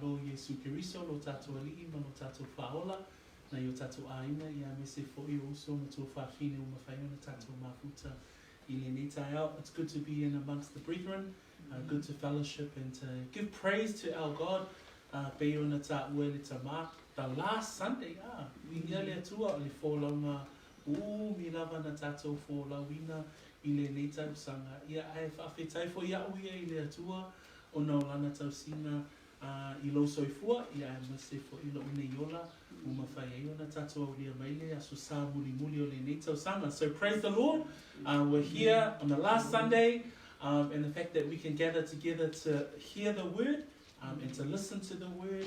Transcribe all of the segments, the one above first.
Malo Iesu Keriso lo tatou Alii ma lo tatou Faaola, nai o tatou aiga, ia aemaise foi o uso ma tuafafine ua mafai ona tatou mafuta i lenei taeao. It's good to be in amongst the brethren, good to fellowship and to give praise to our God, pei ona taua e le tama, the last Sunday, ah, viia le Atua o le folauga umi lava na tatou folauina i lenei tausaga. Ia, ae faafetai foi au ia i le Atua ona o Lana tausiga i lou soifua, ia aemaise foi lou nei ola ua mafai ai ona tatou aulia mai le Aso Sa mulimuli o lenei tausaga. So praise the Lord, we're here on the last Sunday, and the fact that we can gather together to hear the word and to listen to the word,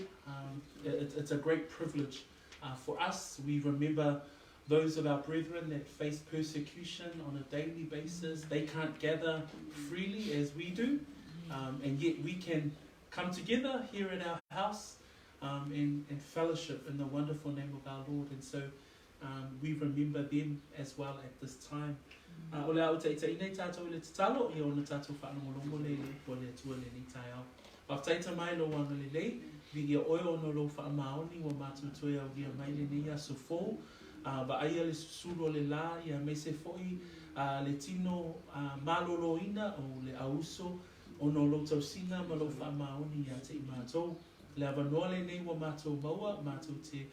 it's a great privilege for us. We remember those of our brethren that face persecution on a daily basis. They can't gather freely as we do, and yet we can come together here at our house and fellowship in the wonderful name of our Lord. And so we remember them as well at this time. O le a ou taʻitaʻina i tatou i le tatalo, ia ona tatou faalogologo lea i le upu a le Atua i lenei taeao. Faafetai Tama i lou agalelei, viia oe ona o lou faamaoni ua matou toe aulia mai lenei aso fou. Vaaia le susulu o le la, ia aemaise foi le tino maloloina o le auuso ona o lou tausiga ma lou faamaoni ia te i matou. Le avanoa lenei ua matou maua, matou te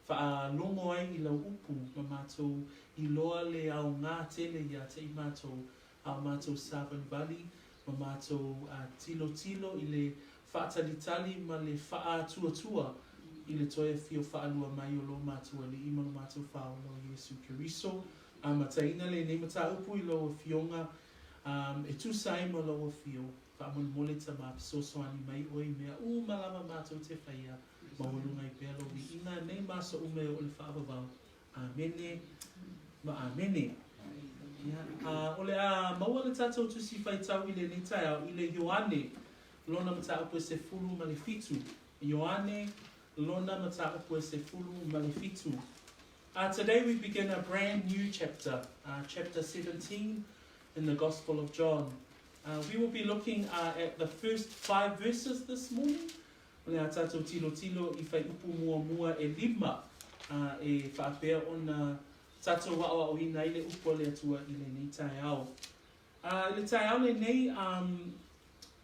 faalogo ai i lau upu ma matou iloa le aoga tele ia te i matou, a o matou sāvalivali ma matou tilotilo i le faatalitali ma le faaatuatua i le toe afio faalua mai o lo matou Alii ma lo matou Faaola o Iesu Keriso. Amataina lenei mataupu i lau Afioga e tusa ai ma lou afio. Faamolemole Tama, fesoasoani mai oe i mea uma lava matou te faia, maualuga ai pea lou viiga nei ma aso uma e oo i le faavavau. Amene ma amene. Ia, a o le a maua le tatou Tusi Faitau i lenei taeao i le Ioane lona mataupu e 17. Ioane lona mataupu e 17. Today we begin a brand new chapter, chapter 17 in the Gospel of John. We will be looking at the first five verses this morning. O le a tatou tilotilo i fuaiupu muamua e lima, e faapea ona tatou aoaoina ai le upu a le Atua i lenei taeao. I le taeao lenei,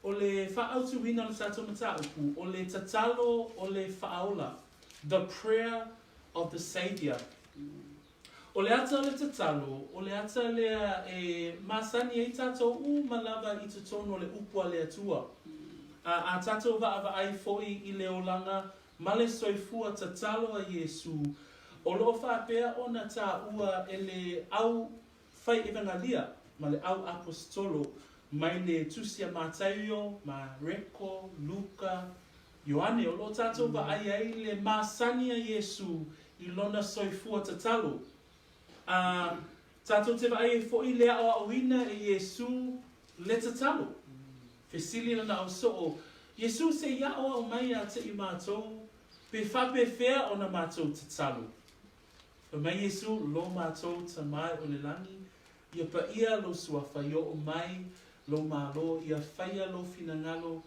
o le faaautuina o le tatou mataupu, o le tatalo o le Faaola, the prayer of the Saviour. O le ata o le tatalo, o le ata lea e masani ai tatou uma lava i totonu o le upu a le Atua. A, a tatou vaavaai foi i le olaga ma le soifua tatalo a Iesu, o lo o faapea ona taua e le au fai evangalia ma le au aposetolo mai le Tusi a Mataio, Mareko, Luka, Ioane, o lo o tatou vaai ai le masani a Iesu i lona soifua tatalo. A, tatou te vaai ai foi le aoaoina e Iesu le tatalo. Fesili lana ausoo, Iesu se i aoao mai ia te i matou pe faapefea ona matou tatalo? Fai mai Iesu, Lo matou Tama o le lagi, ia paia lou suafa, ia oo mai lou Malo, ia faia lou finagalo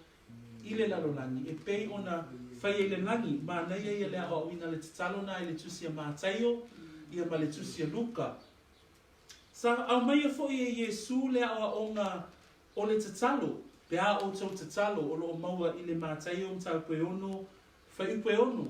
i le lalolagi, e pei ona faia i le lagi. Manaia ia le aoaoina le tatalo na i le Tusi a Mataio ia ma le Tusi a Luka. Sa aumaia foi e Iesu le aoaoga o le tatalo, pe a outou tatalo, o lo o maua i le Mataio mataupu e 6, Fuaiupu e 6,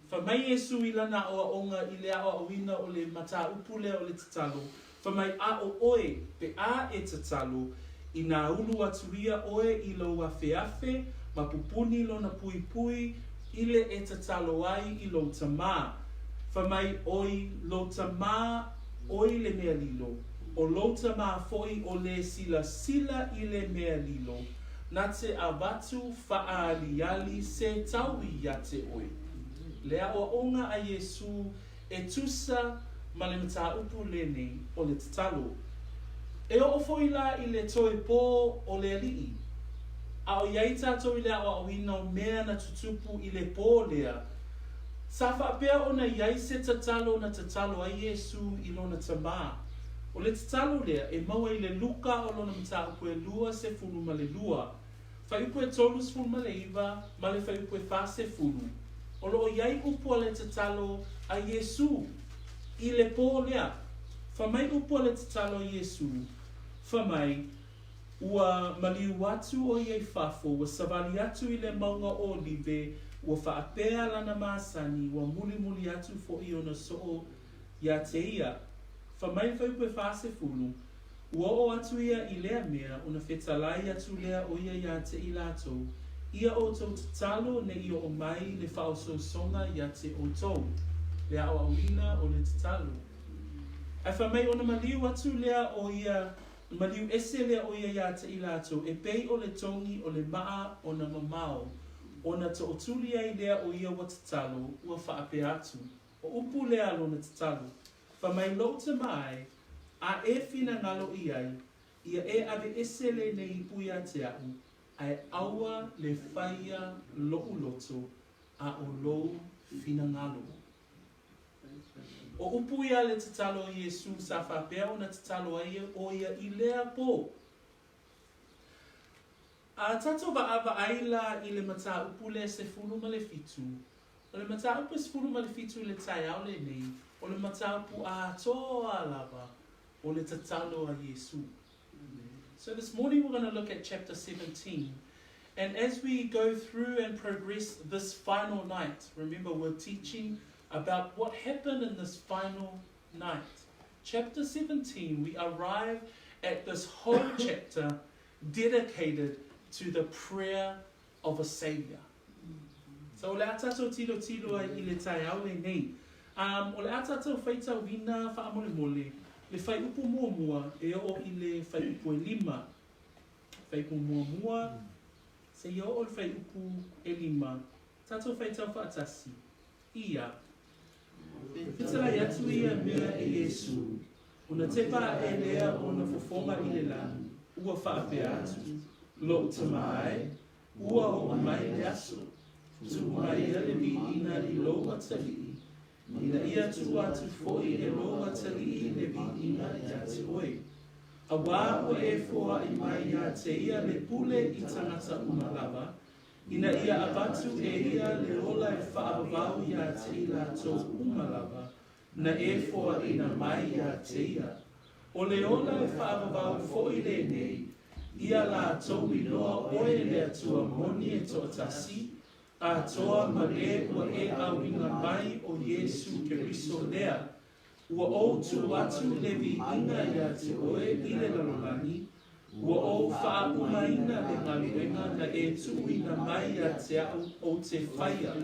Fai mai Iesu i lana aoaoga i le aoaoina o le mataupu lea o le tatalo, fai mai, A o oe, pe a e tatalo, inā ulu atu ia oe i lou afeafe ma pupuni lona puipui i le e tatalo ai i lou tamā. Fai mai, Oi lou tamā oi le mea lilo, o lou tamā foi o le silasila i le mea lilo, Na te avatu faaaliali se taui ia te oe. Le aoaoga a Iesu e tusa ma le mataupu lenei o le tatalo. E oo foi la i le toe pō o le Alii, a o i ai tatou i le aoaoina o mea na tutupu i le pō lea, sa faapea ona i ai se tatalo na tatalo ai Iesu i lona Tamā. O le tatalo lea e maua i le Luka o lona mataupu e 22. Fuaiupu e 39 ma le fuaiupu e 40, o lo o i ai upu a le tatalo a Iesū i le pō lea. Fai mai upu a le tatalo a Iesū, fai mai, Ua maliu atu ʻo ia i fafo, ua savali atu i le mauga o Olive, ua faapea lana masani, ua mulimuli atu foʻi ona soo iā te ia. Fai mai le fuaiupu e 40, Ua oo atu ia i lea mea, ona fetalai atu lea o ia iā te i lātou, Ia ʻoutou tatalo ne i oo mai le faaosoosoga iā te ʻoutou, le aʻoaʻoina o le tatalo. Ae fai mai ona maliu atu lea o ia, maliu ese lea o ia iā te i lātou, e pei o le togi o le maʻa ona mamao, ona toʻotuli ai lea o ia ua tatalo, ua faapea atu. O upu lea a lona tatalo, Fai mai lou tama ae, a e finagalo i ai, ia e aveese lenei ipu iā te aʻu, ae aua le faia loʻu loto, a o lou finagalo. O upu ia le tatalo a Iesū sa faapea ona tatalo ai ʻo ia i lea pō. A tatou vaavaai la i le mataupu lea 17, o le mataupu e 17 i le taeao lenei, o le mataupu atoa lava o le tatalo a Iesū. So this morning we're going to look at chapter 17. And as we go through and progress this final night, remember we're teaching about what happened in this final night. Chapter 17, we arrive at this whole chapter dedicated to the prayer of a Saviour. So o le a tātou tilotilo ai i le taeao lenei. Um, o le a tātou faitauina faamolemole le fuaiupu muamua e oo i le fuaiupu e lima. Fuaiupu muamua, seia oo i le fuaiupu e lima. Tātou faitau faatasi. Ia. Fetalai atu ia mea e Iesū, ona tepa aʻe lea ona fofoga i le lani, ua faapea atu, Loʻu tama ae, ua oo mai le aso, tuu mai ia le viiga i lou atalii, ina ia tuu atu foʻi e lou atalii le viiga iā te oe. Auā ua e foaʻi mai iā te ia le pule i tagata uma lava, Ina ia avatu e ia le ola e faavavau iā te i lātou uma lava, na e foaʻina mai iā te ia. O le ola e faavavau foʻi lenei, ia lātou iloa oe le Atua moni e toatasi, atoa ma le ua e auina mai o Iesū Keriso lea. Ua ou tuu atu le viiga iā te oe i le lalolagi, ua ou faaumaina le galuega na e tuuina mai iā te aʻu ou te faia.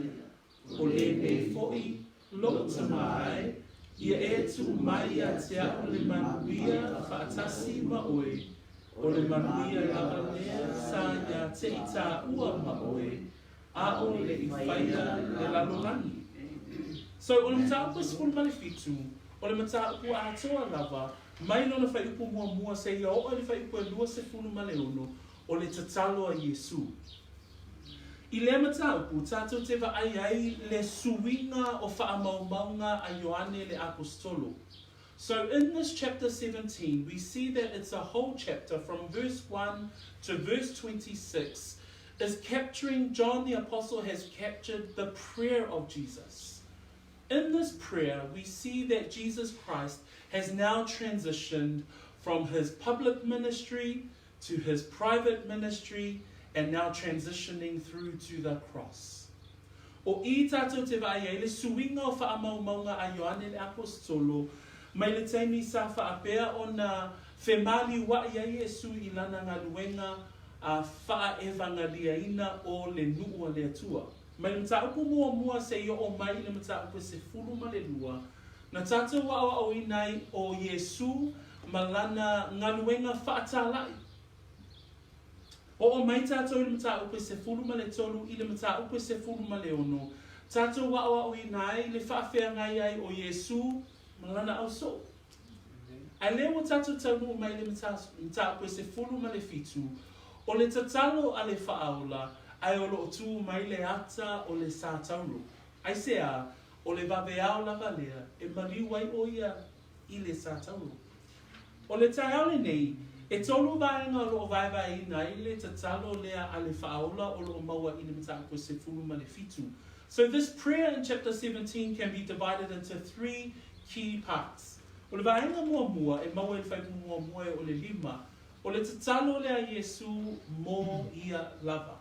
O lenei foʻi, loʻu tama ae, ia e tuu mai iā te aʻu le manuia faatasi ma oe, o le manuia lava lea sa iā te i tāua ma oe, Aʻole i faia le lalolagi. So, o le mataupu e 17, o le mataupu atoa lava, mai lona fuaiupu muamua seia oo i le fuaiupu e 26, o le tatalo a Iesū. I lea mataupu, tātou te vaai ai le suiga o faamaumauga a Ioane le Aposetolo. So in this chapter 17, we see that it's a whole chapter from verse 1 to verse 26 is capturing, John the Apostle has captured the prayer of Jesus. In this prayer, we see that Jesus Christ has now transitioned from his public ministry to his private ministry and now transitioning through to the cross. O i tātou te vaai ai le suiga o faamaumauga a Ioane le Aposetolo mai le taimi sa faapea ona femaliuaʻi ai Iesu i lana galuega a faaevangaliaina o le nuu a le Atua. Mai le mataupu muamua seia oo mai i le mataupu e 12, na tātou aʻoaʻoina ai o Iesu ma lana galuega faatalaʻi. Oo mai tātou i le mataupu e 13 i le mataupu e 16, tātou aʻoaʻoina ai le faafeagai ai o Iesū ma lana ausoo. Ae lea ua tātou taunuu mai i le mataupu e 17, o le tatalo a le Faaola, ae o loo tū mai le ata o le satauro. Aisea, o le vaveao lava lea e maliu ai o ia i le satauro. O le taeao lenei, E tolu vaega o lo o vaevaeina ai le tatalo lea a le Faaola o lo o maua i le mataupu e 17. So this prayer in chapter 17 can be divided into three key parts. O le vaega muamua e maua i le faaiuga muamua e o le lima, o le tatalo lea a Iesu mō ia lava.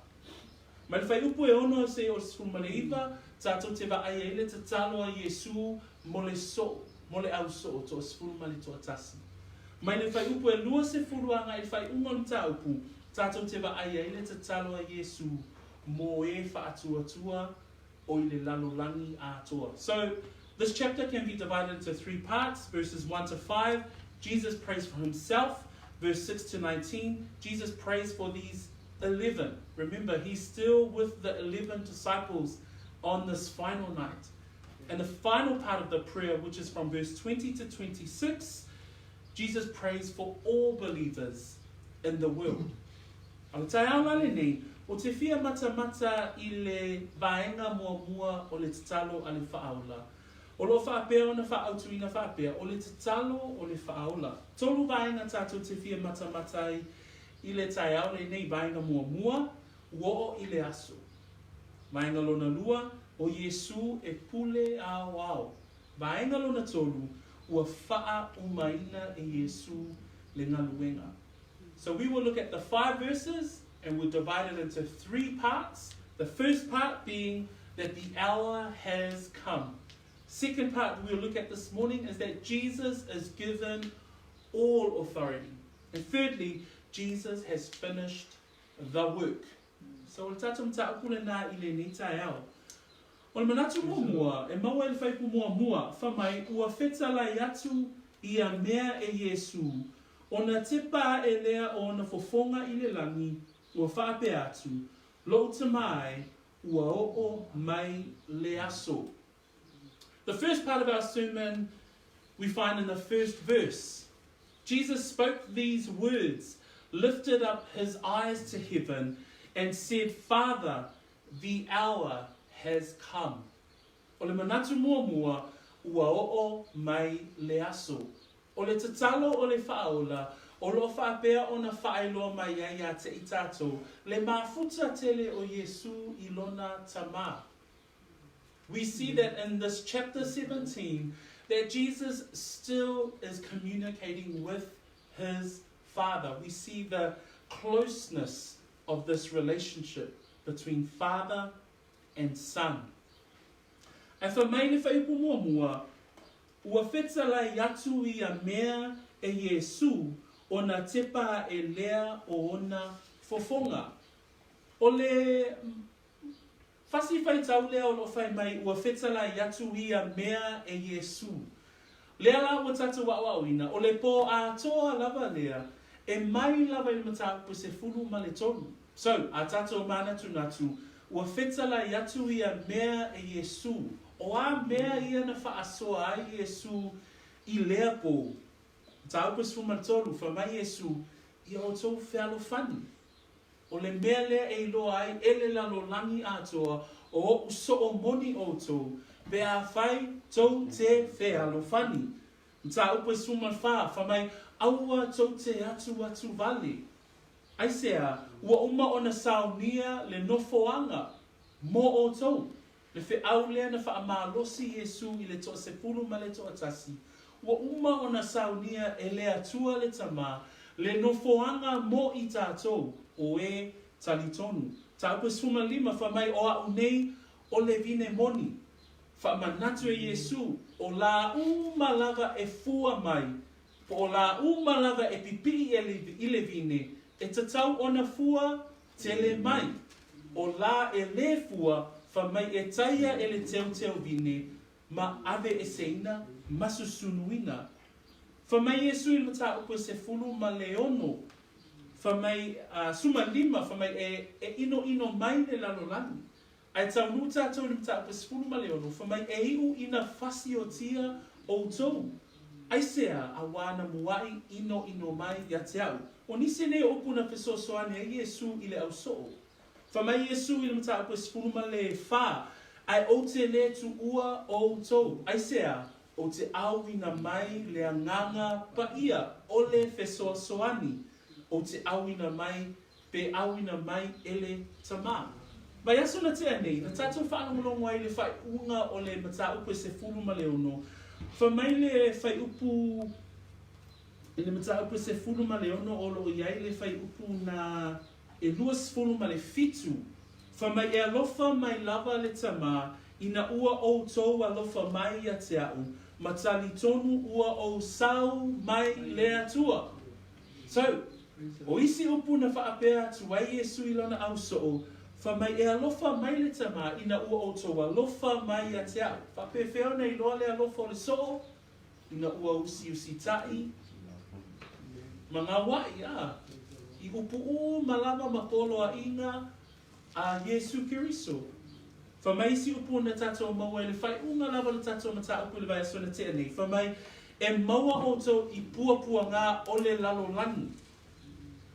Mai le fuaiupu e ono seia o le 19, tatou te vaai ai le tatalo a Iesu mo le soo, mo le au soo, toa-11. Mai le fuaiupu e 20 agai i le faaiuga o le mataupu, tatou te vaai ai le tatalo a Iesu mo e faatuatua o i le lalolagi atoa. So, this chapter can be divided into three parts, verses 1 to 5, Jesus prays for himself, verse 6 to 19, Jesus prays for these 11. Remember, he's still with the 11 disciples on this final night. And the final part of the prayer, which is from verse 20 to 26, Jesus prays for all believers in the world. A o le taeao la lenei, o te fia matamata i le vaega muamua o le tatalo a le Faaola. O lo o faapea ona faaautuina faapea, o le tatalo o le Faaola. Tolu vaega tatou te fia matamata ai i le taeao lenei, vaega muamua, ua oo i le aso. Vaega lona lua, o Iesū e pule aoao. Vaega lona tolu, ua faaumaina e Iesū le galuega. So we will look at the five verses and we'll divide it into three parts. The first part being that the hour has come. Second part we'll look at this morning is that Jesus is given all authority. And thirdly, Jesus has finished the work. So o le tatou mataupu lenā i lenei taeao. O le manatu muamua, e maua i le faaiupu muamua, fai mai, ua fetalai atu ia mea e Iesū, ona tepa aʻe lea o ona fofoga i le lagi, ua faapea atu, Loʻu Tama e, ua oo mai le aso. The first part of our sermon we find in the first verse. Jesus spoke these words, lifted up his eyes to heaven, and said, Father, the hour has come. O le manatu muamua, ua oo mai le aso. O le tatalo o le Faaola, o lo o faapea ona faailoa mai ai ia te i tatou le mafuta tele o Iesu i lona Tama. We see that in this chapter 17 that Jesus still is communicating with his Father. We see the closeness of this relationship between Father and Son. Ae fai mai le faaiupu muamua, Ua fetalai atu ia mea e Iesū ona tepa aʻe lea o ona fofoga. O le Fasi faitau lea o lo o fai mai ua fetalai atu ia mea e Iesū. Lea la ua tatou aʻoaʻoina, o le pō atoa lava lea, e mai lava i le mataupu 13. So, a tatou mānatunatu, ua fetalai atu ia mea e Iesū. O a mea ia na faasoa ai Iesū i lea pō? Mataupu 13, fai mai Iesū, Ia outou fealofani. O le mea lea e iloa ai e le lalolagi atoa o oʻu soo moni outou, pe afai tou te fealofani. Mataupu e 14, fai mai, Aua tou te atuatu vale. Aisea, ua uma ona saunia le nofoaga mo outou? Le feau lea na faamalosi Iesū i le toasefulu ma le toatasi, ua uma ona saunia e le Atua le Tama, le nofoaga mo i tatou, o e talitonu. Mataupu e 15, fai mai, O a'u nei o le vine moni. Faamanatu e Iesū, o lā uma lava e fua mai, po o lā uma lava e pipii i le vine, e tatau ona fua Tele mai, o lā e lē fua, fa mai e taia e le teuteu vine, ma aveeseina, ma susunuina. Fa mai Iesu i le mataupu e 16, fa mai, a, 15, fa mai e, e inoino mai le lalolagi. Ae taunuu tatou i le mataupu e 16, fa mai e iʻu ina fasiotia outou. Aisea, auā na muaʻi inoino mai ia te aʻu. O nisi nei o upu na fesoasoani ai Iesū i le au soo. Fai mai Iesū i le mataupu e 14, Ae ou te lē tuua outou. Aisea, ou te ʻauina mai le Agaga Paia o le fesoasoani. ou te auina mai pe auina mai e le Tamā. Vaiaso na tea nei, na tatou faalogologo ai i le faaiuga o le mataupu e 16, fai mai le faiupu i le mataupu e 16 o lo o i ai le faiupu na e 27, fai mai e alofa mai lava le Tamā ina ua outou alofa mai ia te a'u, ma talitonu ua ou sau mai le Atua. So, o isi upu na faapea atu ai Iesu i lona ausoo, Fai mai e alofa mai le Tamā ina ua outou alofa mai ia te a'u. Faapefea ona iloa le alofa o le soo? Ina ua usiusitaʻi ma gauaʻi, a i upu uma lava ma poloaiga a Iesu Keriso. Fai mai isi upu na tatou maua i le faaiuga lava o le tatou mataupu i le vaiaso na tea nei, fai mai, E maua outou i puapuagā o le lalolagi,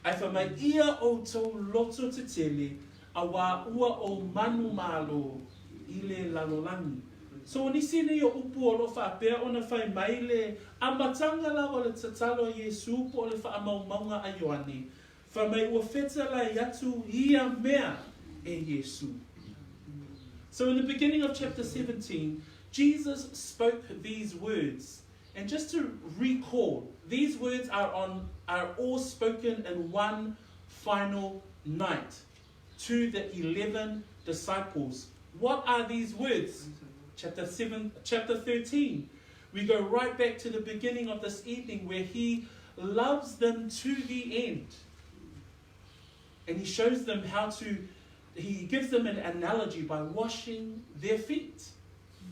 ae fai mai ia outou loto tetele, auā ua ou manumalo i le lalolagi. So o nisi nei o upu o lo o faapea ona fai mai le amataga lava o le tatalo a Iesu po o le faamaumauga a Ioane, Fai mai ua fetalai atu ia mea e Iesu. So in the beginning of chapter 17, Jesus spoke these words. And just to recall, these words are, on, are all spoken in one final night to the 11 disciples. What are these words? Chapter 7, chapter 13. We go right back to the beginning of this evening where he loves them to the end. And he shows them how to, he gives them an analogy by washing their feet.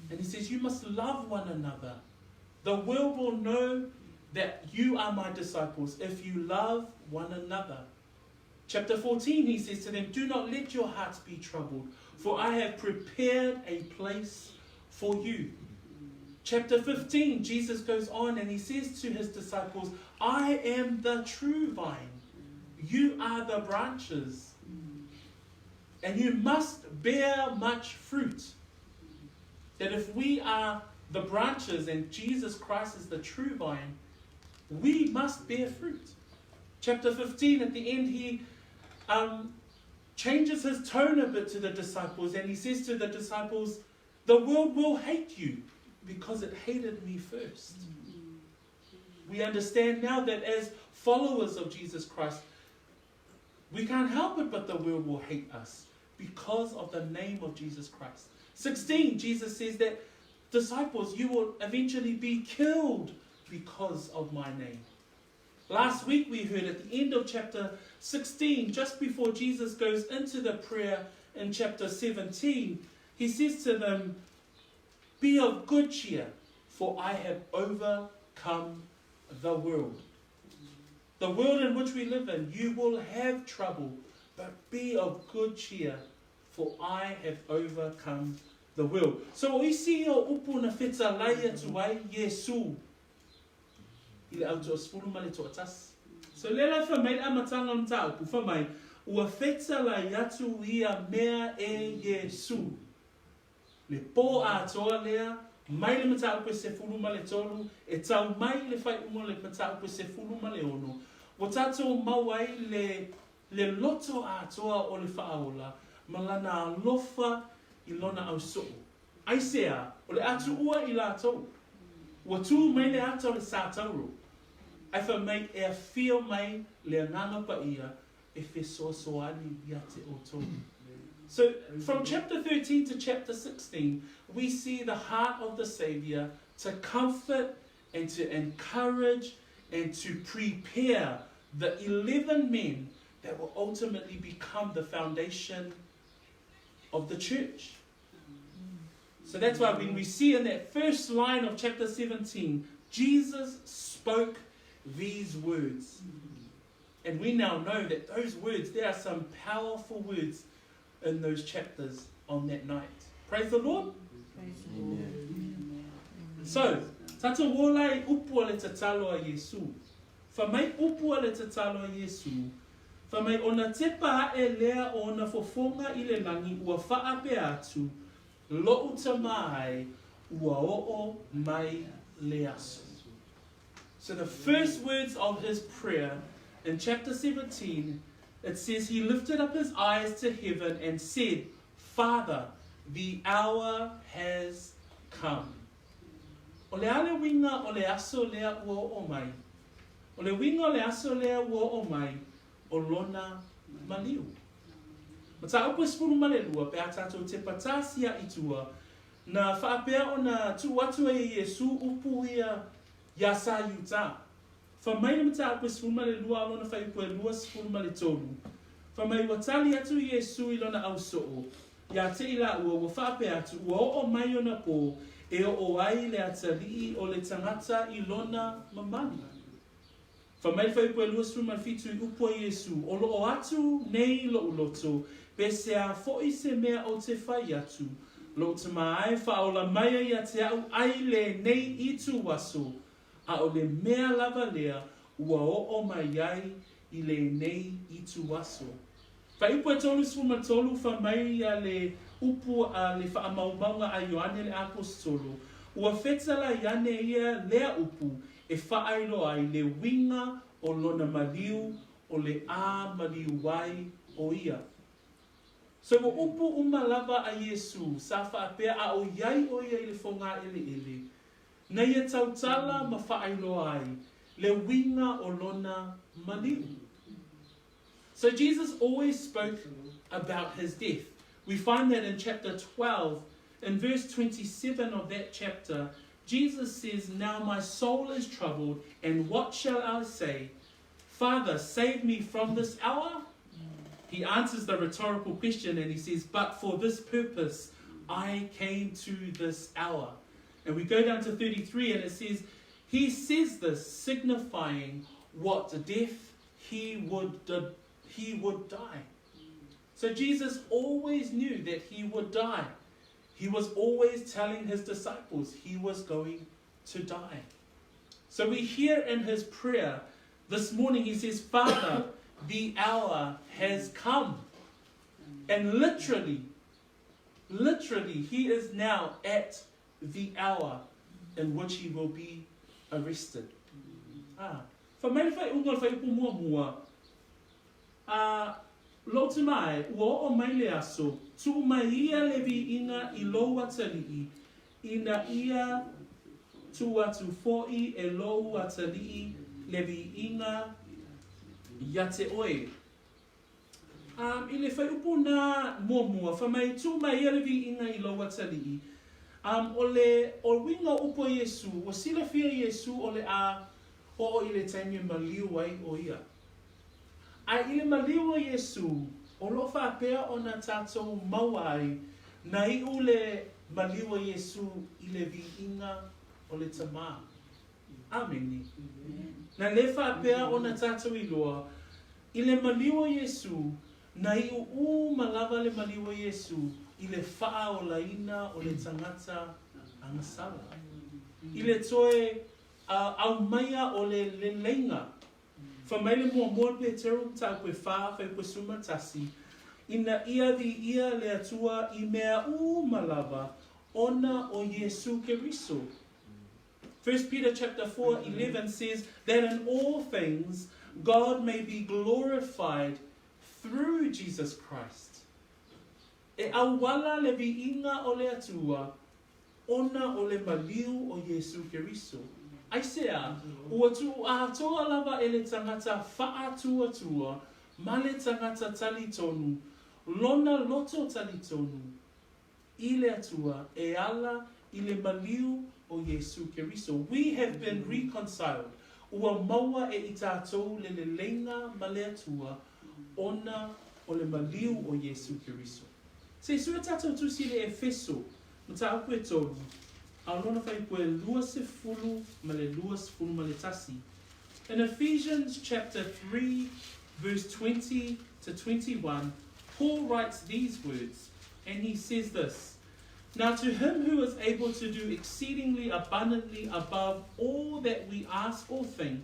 And he says, You must love one another. The world will know that you are my disciples if you love one another. Chapter 14, he says to them, Do not let your hearts be troubled, for I have prepared a place for you. Chapter 15, Jesus goes on and he says to his disciples, I am the true vine. You are the branches. And you must bear much fruit. That if we are the branches and Jesus Christ is the true vine, we must bear fruit. Chapter 15, at the end, he um, changes his tone a bit to the disciples and he says to the disciples, The world will hate you because it hated me first. We understand now that as followers of Jesus Christ, we can't help it but the world will hate us because of the name of Jesus Christ. 16, Jesus says that disciples, you will eventually be killed because of my name. Last week we heard at the end of chapter 16, just before Jesus goes into the prayer in chapter 17, he says to them, Be of good cheer, for I have overcome the world. The world in which we live in, you will have trouble, but be of good cheer, for I have overcome the world. So o isi ia o upu na fetalai atu ai Iesu i le au 11. So lea la e fai mai le amataga o le mataupu, fai mai, Ua fetalai atu ia mea e Iesu. Le pō atoa lea, mai le mataupu e 13, e tau mai i le faaiuga o le mataupu e 16, ua tatou mau ai le, le loto atoa o le Faaola ma lana alofa i lona ausoo. Aisea, o le a tuua i latou. Ua tū mai le ata o le sātauro, ae fai mai e afio mai le Agaga Paia e fesoasoani ia te outou. So, from chapter 13 to chapter 16, we see the heart of the Saviour to comfort and to encourage and to prepare the 11 men that will ultimately become the foundation of the church. So that's why when we see in that first line of chapter 17, Jesus spoke these words. And we now know that those words, there are some powerful words in those chapters on that night. Praise the Lord. Praise the Lord. Amen. So, tatou ola i upu a le tatalo a Iesu. Fai mai upu a le tatalo a Iesu, fai mai ona tepa aʻe lea o ona fofoga i le lagi ua faapea atu, Loʻu tamā e, ua oo mai le aso. So the first words of his prayer. In chapter 17, it says he lifted up his eyes to heaven and said, Father, the hour has come. O le a le uiga o le aso lea ua oo mai? O le uiga o le aso lea ua oo mai, o lona maliu. Mataupu e 12, pe a tatou tepa tasi a'i tua, na faapea ona tuu atu ai e Iesū upu ia iā Sa Iutā. Fai mai le mataupu e 12 a o lona fuaiupu e 23, fai mai ua tali atu Iesū i lona ausoo, iā te i lāua ua faapea atu ua oo mai ona pō e oo ai le atalii o le tagata i lona mamalu. Fai mai le fuaiupu e 27 i upu a Iesū, O loo atu nei loʻu loto, pe se a foʻi se mea ou te fai atu, lou Tamā e, faaola mai ia ia te aʻu ai lenei ituaso, a o le mea lava lea ua oo mai ai i lenei ituaso. Fuaiupu e 33, fai mai ia le upu a le faamaumauga a Ioane le Aposetolo, ua fetalai ane ia lea upu e faailoa ai le uiga o lona maliu o le a maliu ai o ia. So ua upu uma lava a Iesū sa faapea a o iai o ia i le fogaeleele, na ia tautala ma faailoa ai le uiga o lona maliu. So Jesus always spoke about his death. We find that in chapter 12, in verse 27 of that chapter, Jesus says, Now my soul is troubled, and what shall I say? Father, save me from this hour? He answers the rhetorical question and he says, But for this purpose I came to this hour. And we go down to 33 and it says, He says this signifying what death he would die. So Jesus always knew that he would die. He was always telling his disciples he was going to die. So we hear in his prayer this morning, he says, Father, the hour has come. And literally, literally, he is now at the hour in which he will be arrested. Ah. Fai mai le faaiuga o le fuaiupu muamua, A lou Tamā e, ua oo mai le aso, tuu mai ia le viiga i lou atalii, ina ia tuu atu foʻi e lou atalii le viiga ia te oe. Um, i le fuaiupu na muamua, fai mai, tuu mai ia le viiga i lou atalii. Um, o le o uiga o upu a Iesū, ua silafia Iesū o le a oo i le taimi e maliu ai o ia. Ae i le maliu o Iesū, o loo faapea ona tatou maua ai na iu le maliu o Iesū i le viiga o le Tamā. Amene. Na le faapea ona tatou iloa, i le maliu o Iesū, na iu uma lava le maliu o Iesū i le faaolaina o le tagata agasala. I le toe aumaia o le leleiga. Fai mai le muamua o Peteru, mataupu e 4, fuaiupu e 11, ina ia viia le Atua i mea uma lava ona o Iesū Keriso. 1 Peter chapter 4, 11 says that in all things God may be glorified through Jesus Christ. E auala le viiga o le Atua ona o le maliu o Iesū Keriso. Aisea, ua tuu atoa lava e le tagata faatuatua ma le tagata talitonu lona loto talitonu i le Atua e ala i le maliu o Iesū Keriso. We have been reconciled. Ua maua e i tatou le leleiga ma le Atua ona o le maliu o Iesū Keriso. Se i sue tatou tusi i le Efeso, mataupu e 3, a o lona fuaiupu e 20 ma le 21. In Ephesians chapter 3, verse 20 to 21, Paul writes these words, and he says this, Now to him who is able to do exceedingly abundantly above all that we ask or think,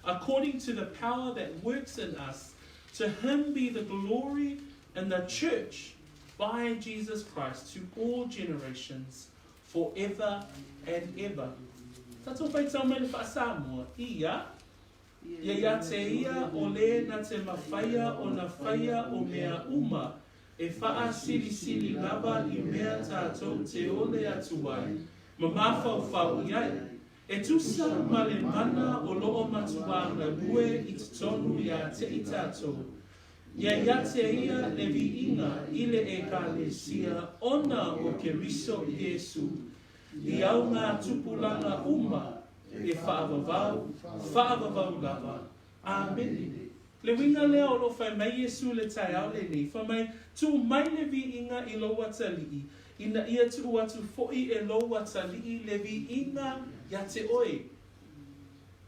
according to the power that works in us, to him be the glory in the church by Jesus Christ to all generations, forever and ever. Tatou faitau mai le faa-Samoa, ia. Ia ia te ia o lē na te mafaia ona faia o mea uma, e faasilisili lava i mea tatou te ole atu ai ma mafaufau i ai, e tusa ma le mana o loo matuā galue i totonu iā te i tatou. Ia ia te ia le viiga i le Ekalesia ona o Keriso Iesu, i au ngā tupulaga uma e faavavau, faavavau lava. Amene. Le uiga lea o lo o fai mai Iesu i le taeao lenei, fai mai, Tuu mai le viiga i lou atalii, ina ia tuu atu foi e lou atalii le viiga iā te oe.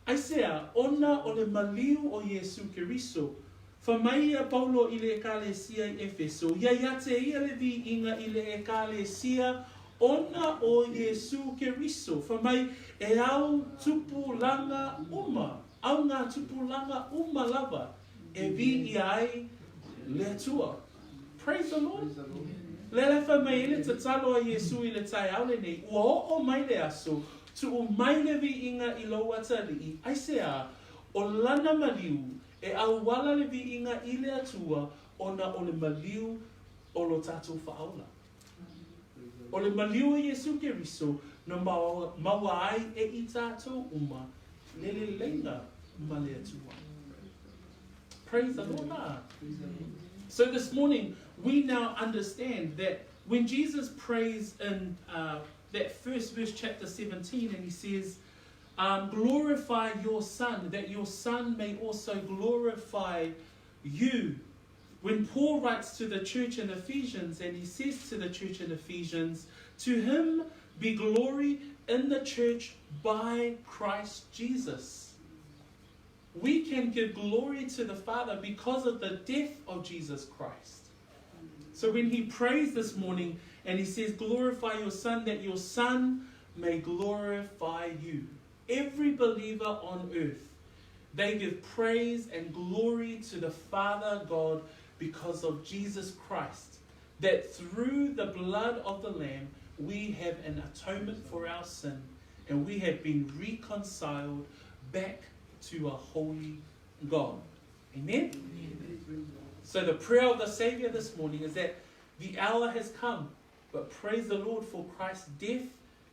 Aisea? Ona o le maliu o Iesu Keriso. Fai mai ia Paulo i le Ekalesia i Efeso, Ia ia te ia le viiga i le Ekalesia ona o Iesu Keriso. Fai mai, e au tupulaga uma, au ngā tupulaga uma lava e viia ai le Atua. Praise the Lord. Lea la e fai mai ai le tatalo a Iesu i le taeao lenei, ua oo mai le aso, tuu mai le viiga i lou atalii, aisea? O lana maliu, e auala le viiga i le Atua ona o le maliu o lo tatou Faaola. O le maliu o Iesu Keriso na maua ai e i tatou uma le leleiga ma le Atua. Praise the Lord. Ah. So this morning, we now understand that when Jesus prays in that first verse, chapter 17, and he says, Glorify your Son, that your Son may also glorify you. When Paul writes to the church in Ephesians, and he says to the church in Ephesians, To him be glory in the church by Christ Jesus. We can give glory to the Father because of the death of Jesus Christ. So when he prays this morning and he says, Glorify your Son, that your Son may glorify you. Every believer on earth, they give praise and glory to the Father God because of Jesus Christ, that through the blood of the Lamb we have an atonement for our sin and we have been reconciled back to a holy God. Amen? Amen? So the prayer of the Savior this morning is that the hour has come, but praise the Lord for Christ's death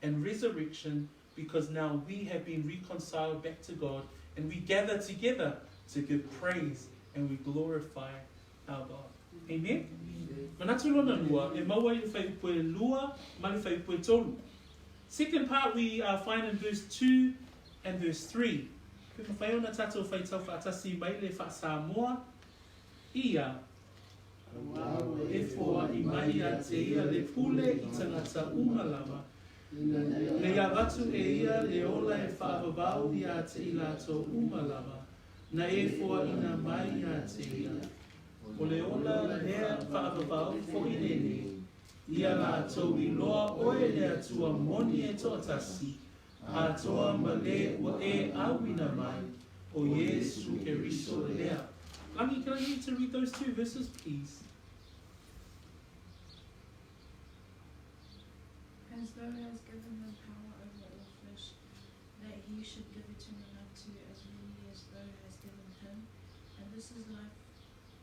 and resurrection because now we have been reconciled back to God and we gather together to give praise and we glorify our God. Amen? Manatu lona lua, e maua i le fuaiupu e lua ma le fuaiupu e tolu. Second part we find in verse 2 and verse 3. Pe mawhai ona tatou whaitau whaatasi mai le wha-Samoa, ia. Auā ua e foaʻi mai ia te ia le pule i tagata uma lava, ina ia avatu e ia le ola e faavavau iā te i latou uma lava, na e foaʻina mai iā te ia. O le ola lea faavavau foʻi lenei, ia latou iloa oe le Atua moni e toatasi, atoa ma le ua e auina mai, o Iesu Keriso lea. Langi, can I get you to read those two verses, please? As thou hast given him power over all flesh, that he should give eternal life to as many as thou hast given him. And this is life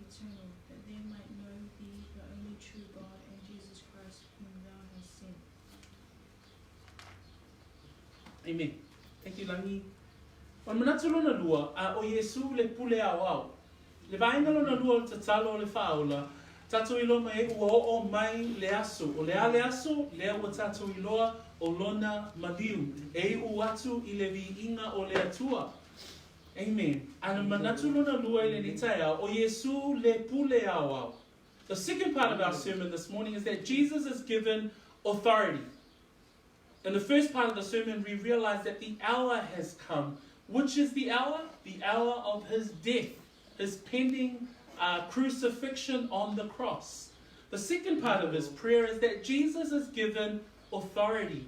eternal, that they might know thee, the only true God, and Jesus Christ, whom thou hast sent. Amen. Thank you, Langi. O le manatu lona lua, a o Iesu le pule aoao. Le vaega lona lua o le tatalo o le Faaola, tatou iloa mai ai ua oo mai le aso. O le a le aso? Lea ua tatou iloa o lona maliu, e iʻu atu i le viiga o le Atua. Amen. A na manatu lona lua i lenei taeao, o Iesu le pule aoao. The second part of our sermon this morning is that Jesus is given authority. In the first part of the sermon, we realize that the hour has come. Which is the hour? The hour of his death, his pending crucifixion on the cross. The second part of his prayer is that Jesus is given authority.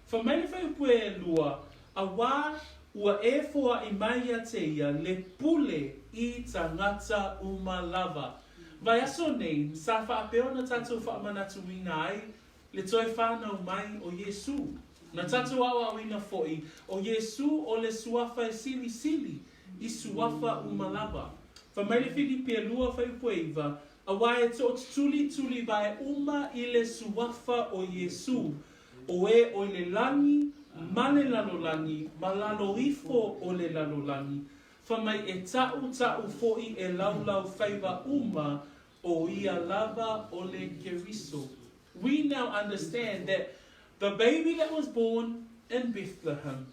Fai mai le fuaiupu e lua, auā ua e foaʻi mai ia te ia le pule i tagata uma lava. Vaiaso nei, sa faapea ona tatou faamanatuina ai le toe whanau mai o Iesu. Na tatou aoaoina foʻi, o Iesu o le suafa e silisili. I suafa uma lava. Fai mai le Filipi e lua fuaiupu e iva, Auā e toʻatutulisulivae uma i le suafa o Iesū, o e o i le lagi, ma le lalolagi, ma lalo ifo o le lalolagi, fai mai e taʻutaʻu foʻi e laulau faiva uma, ʻo ia lava o le Keriso. We now understand that the baby that was born in Bethlehem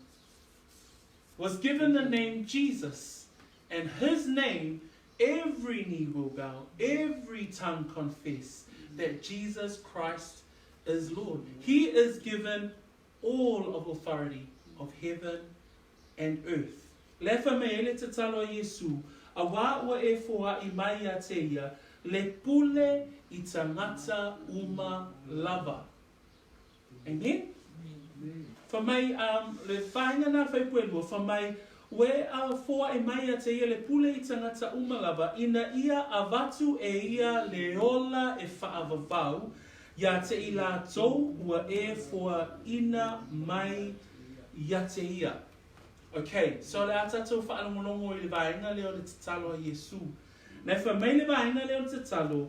was given the name Jesus, and his name every knee will bow, every tongue confess that Jesus Christ is Lord. He is given all of authority of heaven and earth. Le fai mai ai le tatalo a Iesū, Auā ua e foaʻi mai iā te ia, le pule i tagata uma lava. Amen? Fai mai, le vaega na fuaiupu e lua, fai mai, Ua e foaʻi mai iā te ia le pule i tagata uma lava, ina ia avatu e ia le ola e faavavau iā te i lātou ua e foaʻina mai iā te ia. Ok, so o le a tātou faalogologo i le vaega lea o le tatalo a Iesū. Na e fai mai le vaega lea o le tatalo,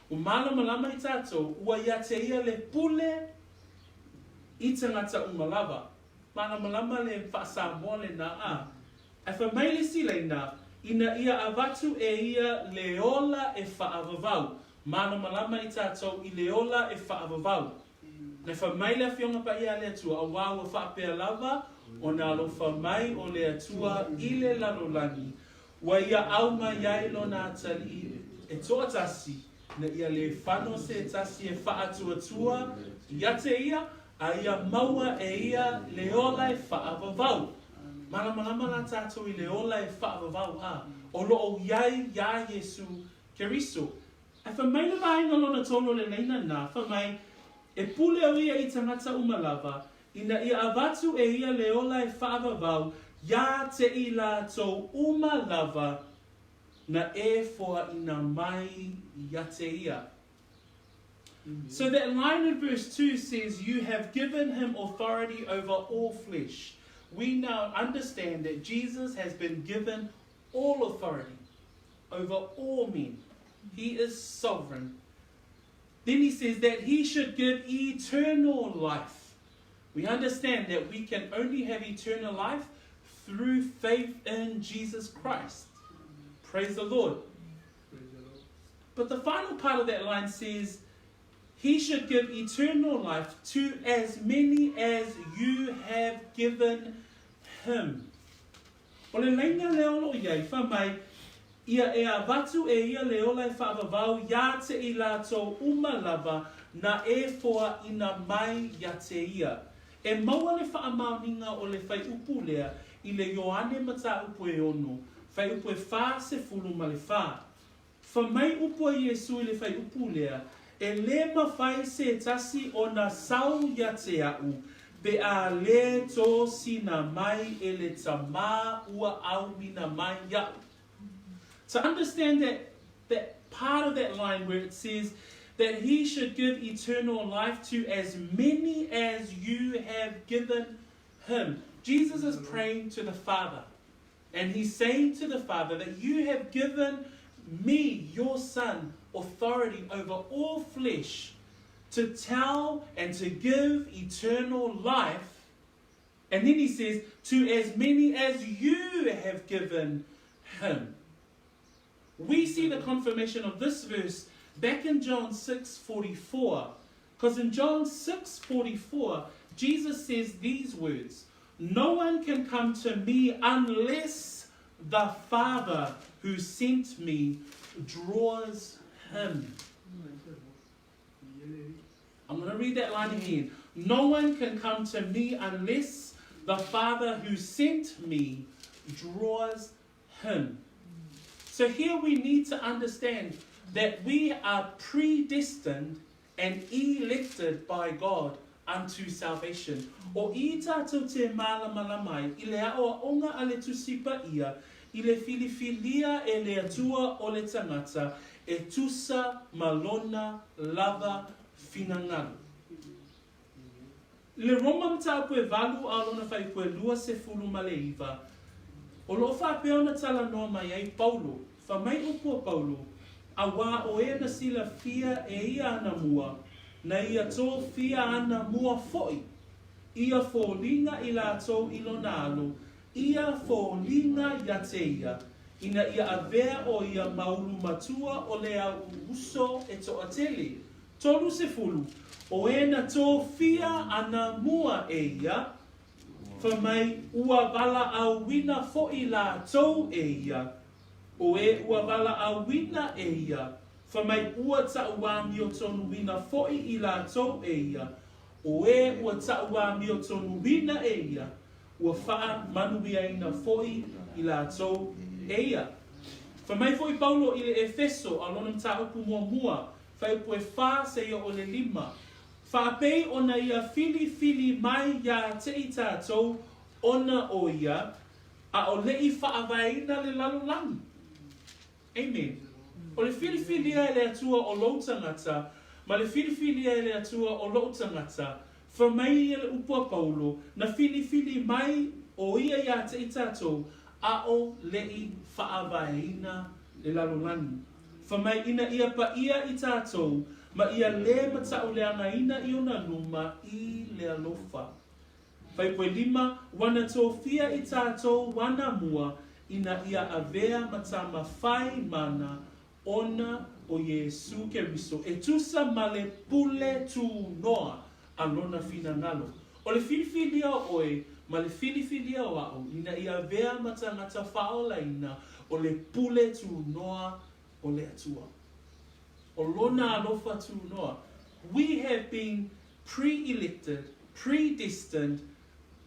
ua mālamalama i tātou, ua iā te ia le pule i tagata uma lava. Mālamalama le faa-Samoa lenā, a. Ae fai mai le isi laina, ina ia avatu e ia le ola e faavavau. Mālamalama i tātou i le ola e faavavau. Na fai mai le Afioga Paia a le Atua, auā ua faapea lava ona alofa mai o le Atua i le lalolagi, ua ia au mai ai lona atalii e toatasi, ina ia le fano se tasi e faatuatua ia te ia, a ia maua e ia le ola e faavavau. Malamalama la tātou i le ola e faavavau, a o loo iai iā Iesu Keriso. Ae fai mai le vaega lona tolu o le laina na, fai mai, E pule o ia i tagata uma lava, ina ia avatu e ia le ola e faavavau iā te i lātou uma lava na e foaʻina mai ia te ia. So that line in verse 2 says, You have given him authority over all flesh. We now understand that Jesus has been given all authority over all men. He is sovereign. Then he says that he should give eternal life. We understand that we can only have eternal life through faith in Jesus Christ. Praise the Lord. But the final part of that line says, He should give eternal life to as many as you have given him. O le laina lea o loo iai, fai mai, Ia e avatu e ia le ola e faavavau iā te i lātou uma lava na e foaʻina mai iā te ia. E maua le faamaoniga o le fuaiupu lea i le Ioane mataupu e ono, fuaiupu e 44. Fai mai upu a Iesū i le fuaiupu lea, E lē mafai se tasi ona sau iā te aʻu, pe a lē tosina mai e le Tamā ua auina mai iaʻu. To understand that, that part of that line where it says that he should give eternal life to as many as you have given him. Jesus is praying to the Father. And he's saying to the Father that you have given me, your Son, authority over all flesh to tell and to give eternal life. And then he says, to as many as you have given him. We see the confirmation of this verse back in John 6:44. Because in John 6:44, Jesus says these words, "No one can come to me unless the Father who sent me draws him." I'm going to read that line again. No one can come to me unless the Father who sent me draws him. So here we need to understand that we are predestined and elected by God unto salvation. O i tātou te mālamalama ai i le aʻoaʻoga a le Tusi Paia i le filifilia e le Atua o le tagata e tusa ma lona lava finagalo. Le Roma mataupu e valu a lona fuaiupu e 29. O lo o faapea ona talanoa mai ai Paulo, fai mai upu a Paulo, Auā o e na silafia e ia anamua, na ia tofia anamua foʻi, ia foliga i latou i lona alo, ia foliga ia te ia, ina ia avea ʻo ia ma ulumatua o le au uso e toatele, 30, o e na tofia anamua e ia, Fai mai, ua valaauina foʻi latou e ia, o e ua valaauina e ia, fai mai, ua taʻuamiotonuina foʻi i latou e ia, o e ua taʻuamiotonuina e ia, ua faamanuiaina foʻi i latou e ia. Fai mai foʻi Paulo i le Efeso, a o lona mataupu muamua, fuaiupu e 4 seia oo i le 5, Faapei ona ia filifili mai iā te i tātou ona o ia, a o leʻi faavaeina le lalolagi. Amen. O le filifilia e le Atua o lou tagata, ma le filifilia e le Atua o loʻu tagata, fai mai ia le upu a Paulo, na filifili mai o ia iā te i tātou, a o leʻi faavaeina le lalolagi. Fai mai ina ia paia i tātou, ma ia lē matauleagaina i ona luma i le alofa. Fuaiupu e 5, Ua na tofia i tātou anamua ina ia avea ma tama fai mana ona o Iesū Keriso e tusa ma le pule tūnoa a lona finagalo. O le filifilia o ʻoe ma le filifilia o aʻu ina ia avea ma tagata faaolaina o le pule tūnoa o le Atua. O lona alofa tūnoa. We have been pre-elected, predestined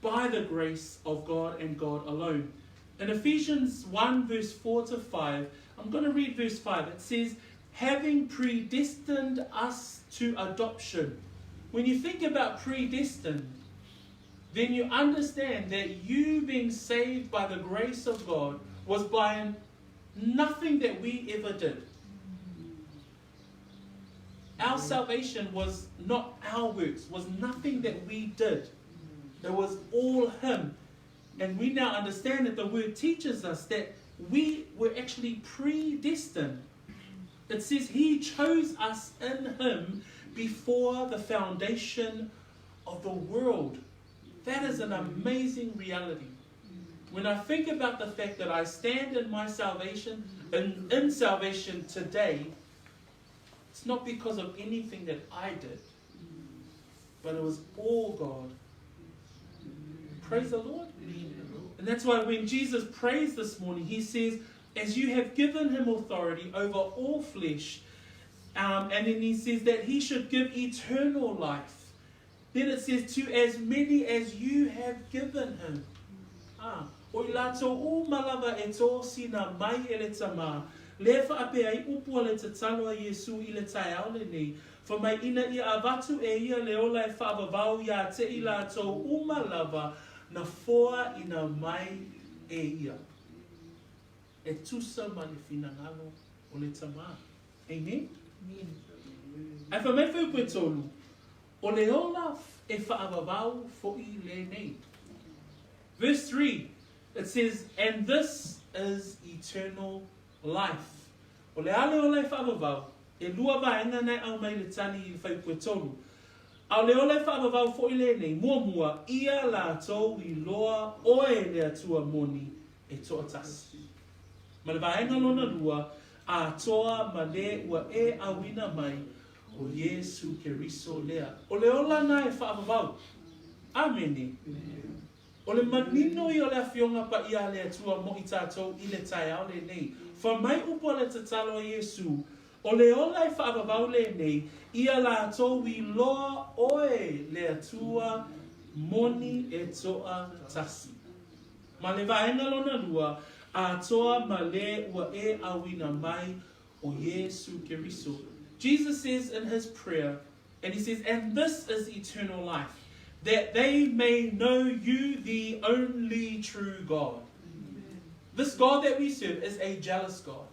by the grace of God and God alone. In Ephesians 1 verse 4 to 5, I'm going to read verse 5. It says, having predestined us to adoption. When you think about predestined, then you understand that you being saved by the grace of God was by nothing that we ever did. Our salvation was not our works, was nothing that we did. It was all Him. And we now understand that the word teaches us that we were actually predestined. It says He chose us in Him before the foundation of the world. That is an amazing reality. When I think about the fact that I stand in my salvation, in salvation today, it's not because of anything that I did, but it was all God. Praise the Lord. And that's why when Jesus prays this morning, he says, As you have given him authority over all flesh, and then he says that he should give eternal life. Then it says, To as many as you have given him. Ah, o i latou uma lava e tosina mai e le Tama, le faapea ai upu a le tatalo a Iesu i le taeao lenei, fai mai ina ia avatu e ia le ola e faavavau iā te i latou uma lava na foaina mai e ia. E tusa ma le finagalo o le Tama. Amen? Ae fai mai fuaiupu e 3, O le ola e faavavau foʻi lenei. Verse 3, it says, And this is eternal life. O le a le ola e faavavau? E lua vaega na e aumai le tali i le fuaiupu e 3. A o le ola e faavavau foʻi lenei, muamua, ia latou iloa oe le Atua moni e toatasi. Ma le vaega lona lua, atoa ma le ua e auina mai o Iesu Keriso lea. O le ola na e faavavau. Amene. O le manino ia o le Afioga Paia a le Atua mo i tatou i le taeao lenei. Fai mai upu a le tatalo a Iesu, O le ola e faavavau lenei, ia latou iloa oe le Atua moni e toatasi. Ma le vaega lona lua, atoa ma le ua e auina mai o Iesu Keriso. Jesus says in his prayer, and he says, And this is eternal life, that they may know you, the only true God. Amen. This God that we serve is a jealous God.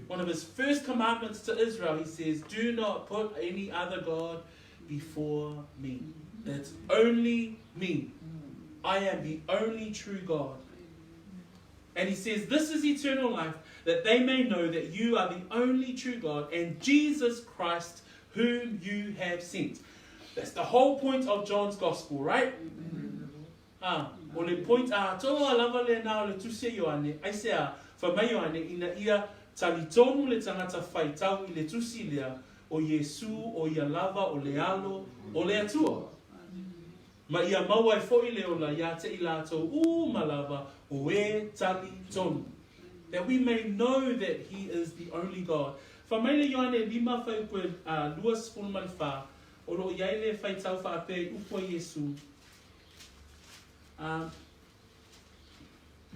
One of his first commandments to Israel, he says, Do not put any other God before me. It's only me. I am the only true God. And he says, This is eternal life, that they may know that you are the only true God and Jesus Christ, whom you have sent. That's the whole point of John's Gospel, right? Ah, o le point atoa lava lena o le Tusi a Ioane, aisea, fai mai Ioane, ina ia talitonu le tagata faitau i le Tusi lea, o Iesu o ia lava o le Alo o le Atua. Ma ia maua ai foi le ola iā te i latou uma lava o e talitonu. That we may know that he is the only God. Fai mai le Ioane lima fuaiupu 24, o lo o i ai le faitau faapea i upu a Iesu, Ā,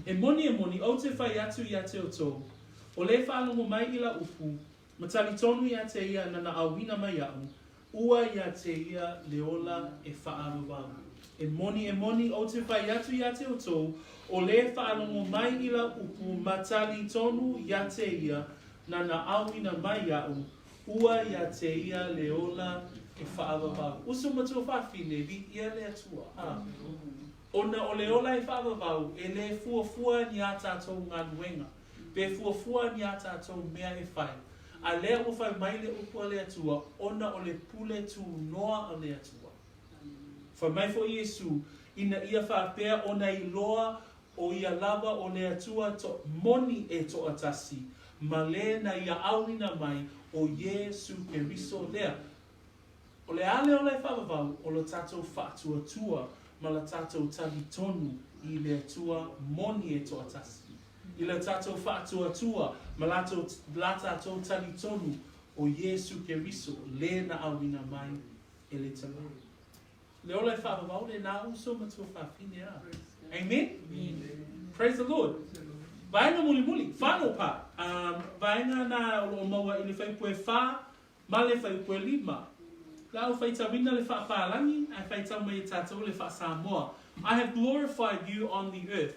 e moni e moni, ou te whai atu i a te outou, o le whaalogo mai i la upu, ma talitonu ia te ia nana auina mai iaʻu, ua ia te ia le ola e whaavavau. E moni e moni, ou te whai atu ia te outou, o le whaalogo mai i la upu, ma talitonu ia te ia nana auina mai iaʻu, ua ia te ia le ola e faavavau. Uso matua fafine, viia le Atua. A. Ona o le ola e faavavau, e lē fuafua ni ā tātou galuega, pe fuafua ni ā tātou mea e fai. A lea ua fai mai le upu a le Atua, ona o le pule tūnoa a le Atua. Fai mai foi Iesu, ina ia faapea ona iloa o ia lava o le Atua to moni e toatasi, ma le na ia auina mai o Iesu Keriso lea. O le a le ola e faavavau, o lo tatou faatuatua ma la tatou talitonu i le Atua moni e toatasi. I le tatou faatuatua ma latou la tatou talitonu o Iesu Keriso le na auina mai e le Tama. Le ola e faavavau lenā uso ma tuafafine a. Amen? Praise the Lord. Vaega mulimuli, final part. Um, vaega nā o loo maua i le fuaiupu e whā ma le fuaiupu e lima. La au faitauina le faapālagi, ae faitau mai e tātou le faa-Samoa. I have glorified you on the earth.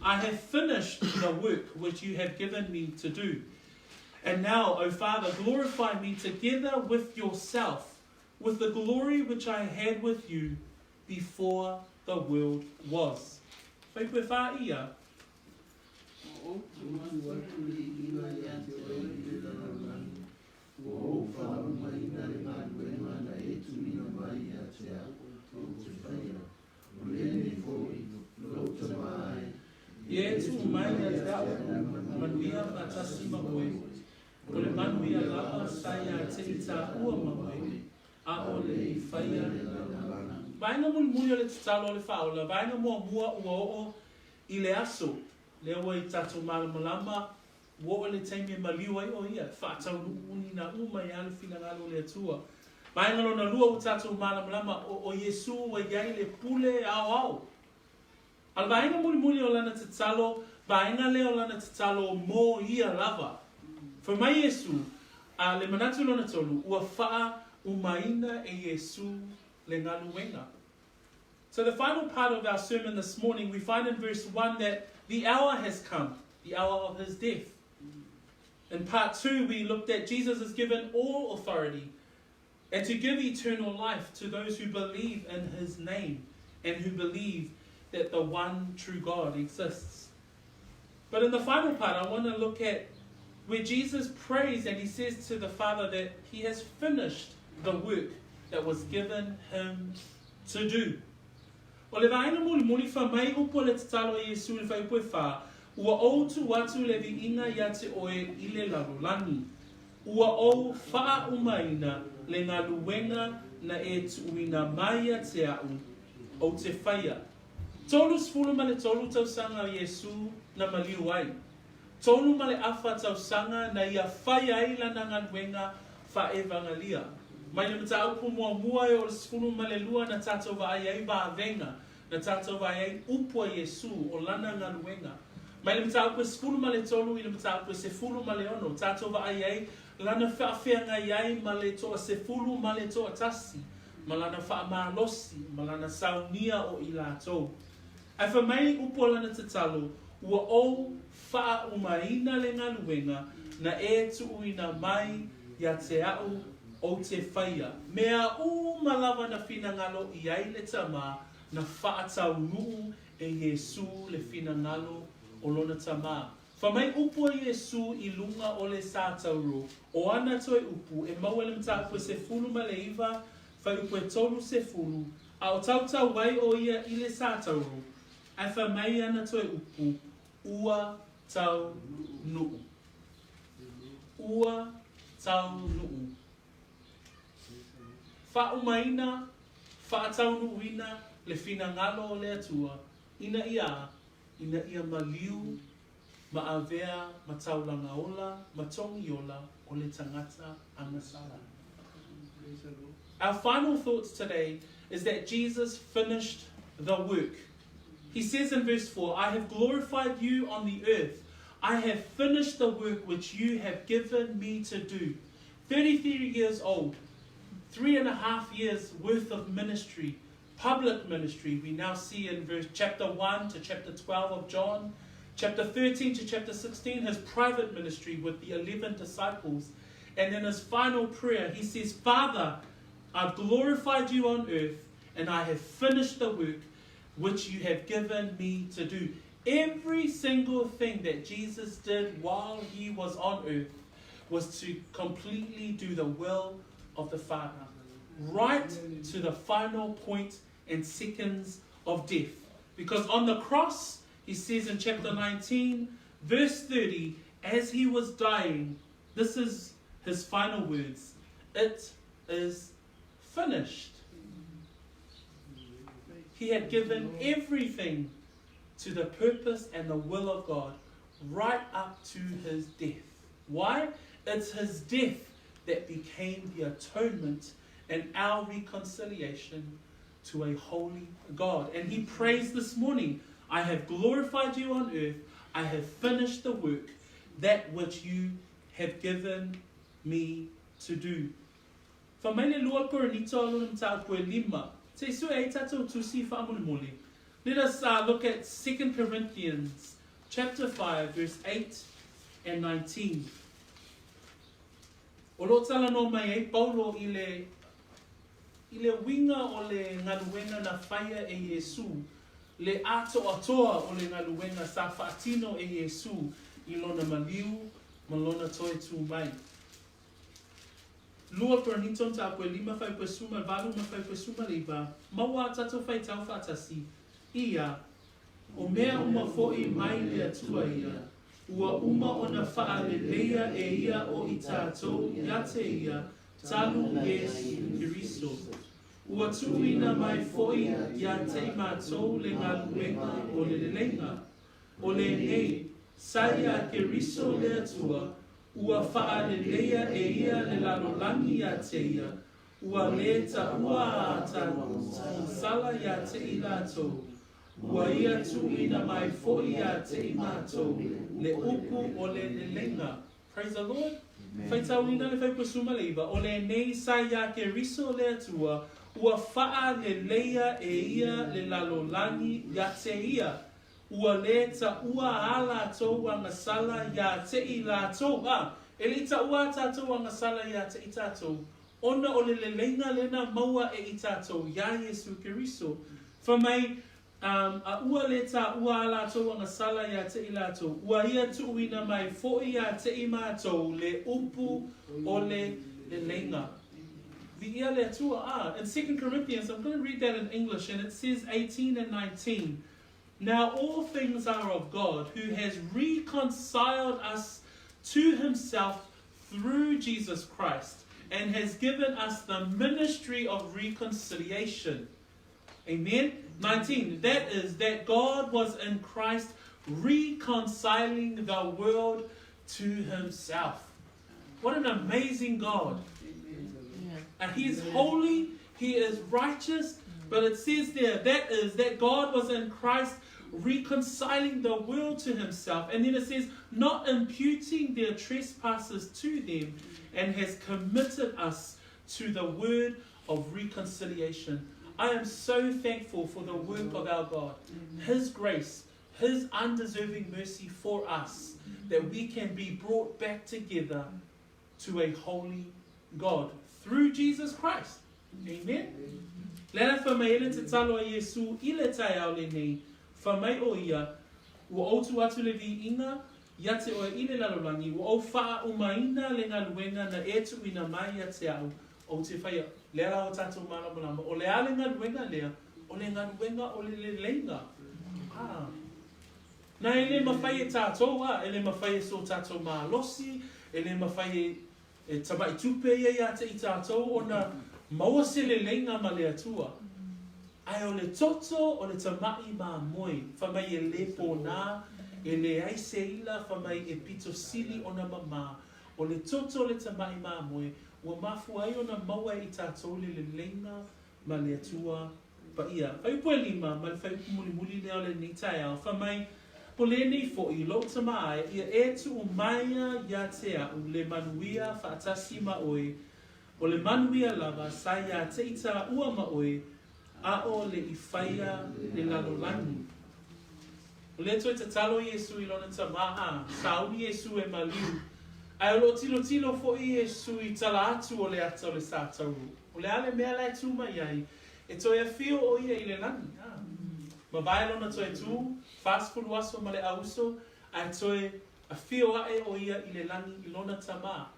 I have finished the work which you have given me to do. And now, O Father, glorify me together with yourself, with the glory which I had with you before the world was. Fuaiupu e whā ia. Ua ou tuu atu le viiga ia te oe i le lalolagi, ua ou faaumaina le galuega na e tuuina mai ia te au, ou te faia. O lenei foi, lou Tama e, Ia e tuu mai ia te au, manuia faatasi ma oe. O le manuia lava sa ia te i tāua ma oe, a o le i faia le lalolagi. Vaega mulimuli o le tatalo a le Faaola, vaega muamua ua oo i le aso lea ua i tatou malamalama, ua oo i le taimi e maliu ai o ia, e faataunuuuni na uma ia le finagalo o le Atua. Vaega lona lua ua tatou malamalama, o, o Iesu ua i ai le pule aoao. A le vaega mulimuli o lana tatalo, vaega lea o lana tatalo mo ia lava. Fai mai Iesu, a le manatu lona tolu, ua faaumaina e Iesu le galuega. So the final part of our sermon this morning, we find in verse 1 that the hour has come, the hour of his death. In part 2, we looked at Jesus is given all authority and to give eternal life to those who believe in his name and who believe that the one true God exists. But in the final part, I want to look at where Jesus prays and he says to the Father that he has finished the work that was given him to do. O le vaega mulimuli, fai mai upu a le tatalo a Iesu i le fuaiupu e whā, Ua ou tuu atu le viiga ia te oe i le lalolagi. Ua ou faaumaina le galuega na e tuuina mai ia te a'u, ou te faia. 33 tausaga o Iesu na maliu ai. Tolu ma le afa tausaga na ia fai ai lana galuega faaevagalia. Mai le mataupu muamua e o le 12 na tatou vaai ai vavega, na tatou vaai ai upu a Iesu o lana galuega. Mai le mataupu e 13 i le mataupu e 16 tatou vaai ai lana faafeagai ai ma le toasefulu ma le toatasi, ma lana faamalosi, ma lana saunia o i latou. Ae fai mai upu a lana tatalo, Ua ou faaumaina le galuega na e tuuina mai ia te a'u ou te faia. Mea uma lava na finagalo i ai le Tama na faataunuu e Iesu le finagalo o Lona Tamā. Fai mai upu a Iesū i luga o le sātauro, o ana toe upu, e maua i le mataupu e 19, fuaiupu e 30, a o tautau ai ʻo ia i le sātauro, ae fai mai ana toe upu, Ua taunuu. Ua taunuu. Faaumaina, faataunuuina le finagalo o le Atua, ina ia a? Ina ia maliu ma avea ma taulaga ola ma togi ola o le tagata agasala. Our final thoughts today is that Jesus finished the work. He says in verse 4, I have glorified you on the earth. I have finished the work which you have given me to do. 33 years old, 3.5 years worth of ministry, public ministry, we now see in verse chapter 1 to chapter 12 of John, chapter 13 to chapter 16, his private ministry with the 11 disciples. And in his final prayer, he says, Father, I've glorified you on earth, and I have finished the work which you have given me to do. Every single thing that Jesus did while he was on earth was to completely do the will of the Father, right to the final point and seconds of death. Because on the cross, he says in chapter 19, verse 30, as he was dying, this is his final words It is finished. He had given everything to the purpose and the will of God right up to his death. Why? It's his death that became the atonement and our reconciliation to a holy God. And he prays this morning, I have glorified you on earth, I have finished the work, that which you have given me to do. Fai mai le lua Korinito a lona mataupu e lima, Se i sue ai tatou tusi faamolemole. Let us uh, look at 2 Corinthians chapter 5 verse 8 and 19. O lo o talanoa mai ai Paulo i le i le uiga o le galuega na faia e Iesū, le atoatoa o le galuega sa faatino e Iesū i lona maliu ma lona toe tū mai. Lua Korinito mataupu e lima fuaiupu e 18 ma fuaiupu e 19, Maua a tatou faitau faatasi, ia, O mea uma foʻi mai le Atua ia, ua uma ona faaleleia e ia o i tatou ia te ia talu Iesu Keriso. Ua tuuina mai foʻi ia te i matou le galuega o le leleiga. O lenei, sa ia Keriso le Atua, ua faaleleia e ia le lalolagi ia te ia, Ua lē taua a tatou sala iā te i latou, ua ia tuuina mai foʻi iā te i matou le upu o le leleiga. Praise the Lord. Faitauina le Faipusuma-le-iva, o lenei sa iā Keriso le Atua, ua faaleleia e ia le lalolagi iā te ia, ua lē taua a latou agasala iā te i latou, a, e le i taua a tatou agasala iā te i tatou, Ona o le leleiga lena maua e i tatou iā Iesu Keriso, fai mai, um, a ua le taua a latou agasala iā te i latou, ua ia tuuina mai foʻi iā te i matou le upu o le leleiga. Viia le Atua. Ah, in 2 Corinthians, I'm going to read that in English, and it says 18 and 19. Now all things are of God, who has reconciled us to himself through Jesus Christ, and has given us the ministry of reconciliation. Amen. 19. That is, that God was in Christ reconciling the world to himself. What an amazing God. And he is holy, he is righteous, but it says there, that is, that God was in Christ reconciling the world to himself. And then it says, not imputing their trespasses to them, and has committed us to the word of reconciliation. I am so thankful for the work of our God, His grace, His undeserving mercy for us, that we can be brought back together to a holy God through Jesus Christ. Amen. Le ala fai mai ai le tatalo a Iesu i le taeao lenei, fai mai ʻo ia, Ua ou tuu atu le viiga ia te oe i le lalolagi, ua ou faaumaina le galuega na e tuuina mai ia te au, ou te faia. Lea la ua tatou malamalama, o le a le galuega lea? O le galuega o le leleiga. A. Na e le mafai e tatou, a, e le mafai e so tatou malosi, e le mafai e, e tama'i tupe ia ia te i tatou ona maua se leleiga ma le Atua. Ae o le toto o le tama'i mamoe, fai mai e le pōnā, e leai se ila, fai mai e pito sili ona mamā. O le toto o le tama'i mamoe, ua mafua ai ona maua e i tatou le leleiga ma le Atua Paia. Fuaiupu e lima, ma le fuaiupu mulimuli lea o lenei taeao, fai mai, O lenei foʻi, lou tama ae, ia e tuu maia ia te aʻu le manuia faatasi ma oe, o le manuia lava sa iā te i tāua ma oe, aʻo le i faia le lalolagi. O lea toe tatalo Iesu i lona tama, a, sauni Iesu e maliu, ae o lo o tilotilo foʻi Iesu i tala atu o le ata o le satauro. O le a le mea la e tu mai ai, e toe afio ʻo ia i le lani, a. Mavae lona toe tū, 40 aso ma le ʻauso, ae toe afio aʻe ʻo ia i le lani i lona tama.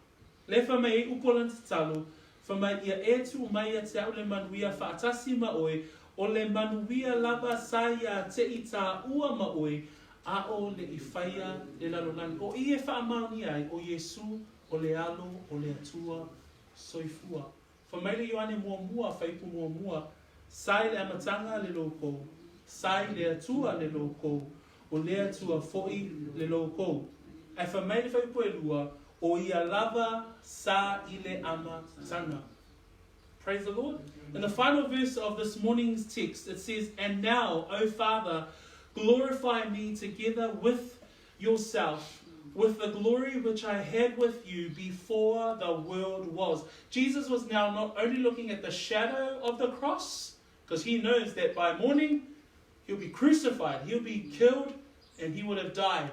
Lea fai mai ai upu o lana tatalo, fai mai ia e tuu mai ia te aʻu le manuia faatasi ma ʻoe, o le manuia lava sa iā te i tāua ma ʻoe, aʻo le i faia le lalolagi. ʻO i e faamaonia ai, ʻo Iesū, o le Alo o le Atua soifua. Fai mai le Ioane muamua, fuaiupu muamua, Sa i le amataga le loukou, sa i le Atua le loukou, o le Atua foʻi le loukou. Ae fai mai le fuaiupu e lua, O ia lava sa i le amataga. Praise the Lord. In the final verse of this morning's text, it says, And now, O Father, glorify me together with yourself with the glory which I had with you before the world was. Jesus was now not only looking at the shadow of the cross, because he knows that by morning he'll be crucified, he'll be killed, and he would have died.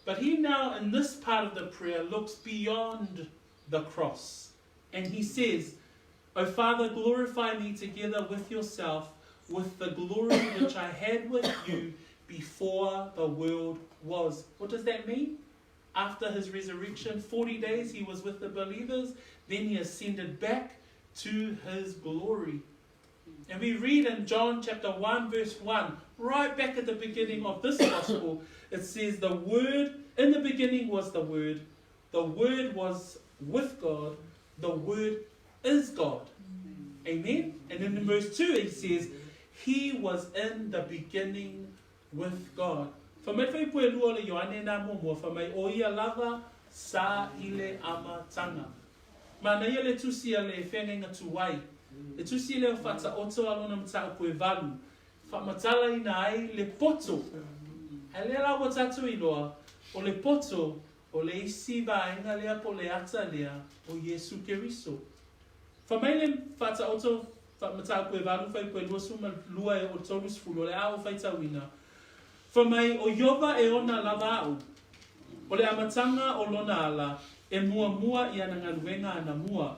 But he now, in this part of the prayer, looks beyond the cross. And he says, O Father, glorify me together with yourself, with the glory which I had with you before the world was. What does that mean? After his resurrection, 40 days he was with the believers, then he ascended back to his glory. And we read in John chapter 1, verse 1, right back at the beginning of this gospel, it says, The Word, in the beginning was the Word, the Word was with God, the Word is God. Amen? And then in verse 2, he says, He was in the beginning with God. Fai mai fuaiupu e lua o le Ioane nā muamua, fai mai, ʻO ia lava sa i le amataga. Manaia le tusi a le feagaiga tuai. Le tusi lea o Faataoto a lona mataupu e valu, faamatalaina ai le poto. Ae lea la ua tatou iloa, o le poto, O le isi vaega lea po o le ata lea o Iesu Keriso. Fai mai le Faataoto Mataupu e valu fuaiupu e 22 e oo 30 o le a ou faitauina, fai mai, O Ieova e ona lava aʻu, o le amataga o lona ala, e muamua i ana galuega anamua.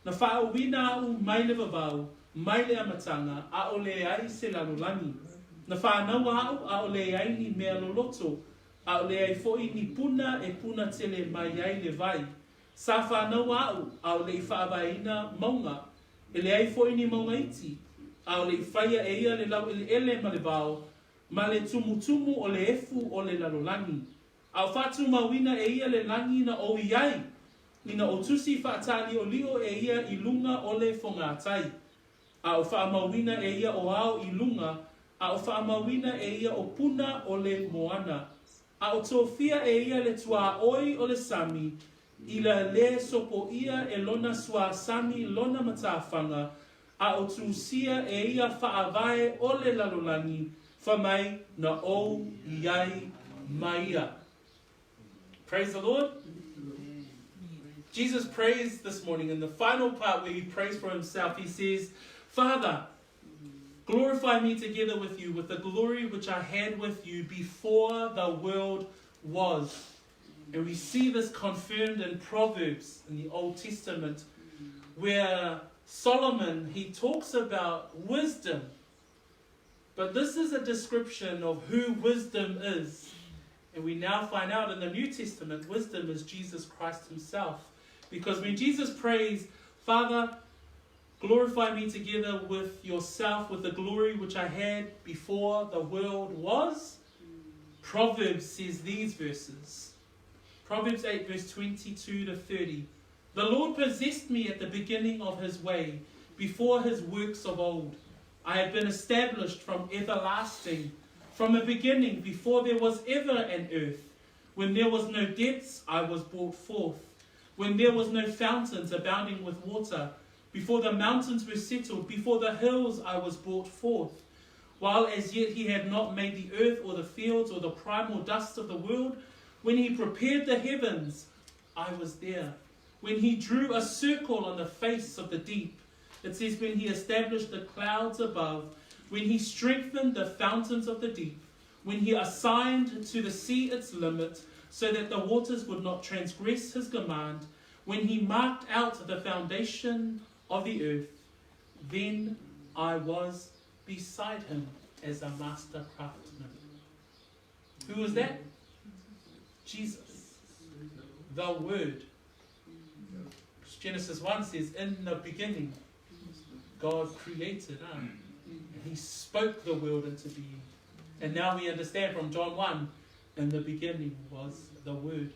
Na faaʻauina aʻu mai le vavau, mai le amataga, ʻaʻole ai se lalolagi. Na fanau aʻu, ʻaʻole ai ni mea loloto, ʻAʻole ai foʻi ni puna e puna tele mai ai le wai. Sa fanau aʻu, ʻaʻole i faʻawaeina mauga. E leai foʻi ni mauga iti. ʻAʻole i faia e ia le lauʻeleʻele ma le wao, ma le tumutumu o le efu o le lalolagi. A o faatumauina e ia le lagi na ou i ai, ina o tusi faatāliʻoliʻo e ia i luga o le fogātai. A o faamauina e ia o ao i luga, a o faamauina e ia o puna o le moana. A o tofia e ia le tuaoi o le sami, ila lē sopoia e lona suasami lona matafaga, a o tusia e ia faavae o le lalolagi, fai mai na ou i ai ma ia. Praise the Lord. Jesus prays this morning in the final part where he prays for himself. He says, Father, glorify me together with you with the glory which I had with you before the world was. And we see this confirmed in Proverbs in the Old Testament, where Solomon he talks about wisdom. But this is a description of who wisdom is. And we now find out in the New Testament, wisdom is Jesus Christ himself. Because when Jesus prays, Father, glorify me together with yourself, with the glory which I had before the world was, Proverbs says these verses. Proverbs 8, verse 22 to 30. The Lord possessed me at the beginning of his way, before his works of old. I have been established from everlasting, from the beginning, before there was ever an earth. When there was no depths, I was brought forth. When there was no fountains abounding with water, before the mountains were settled, before the hills I was brought forth. While as yet he had not made the earth or the fields or the primal dust of the world, when he prepared the heavens, I was there. When he drew a circle on the face of the deep, it says, when he established the clouds above, when he strengthened the fountains of the deep, when he assigned to the sea its limit, so that the waters would not transgress his command, when he marked out the foundation of the earth, then I was beside him as a master craftsman. Who was that? Jesus, the Word. Genesis 1 says, in the beginning, God created, and he spoke the world into being. And now we understand from John 1, in the beginning was the Word.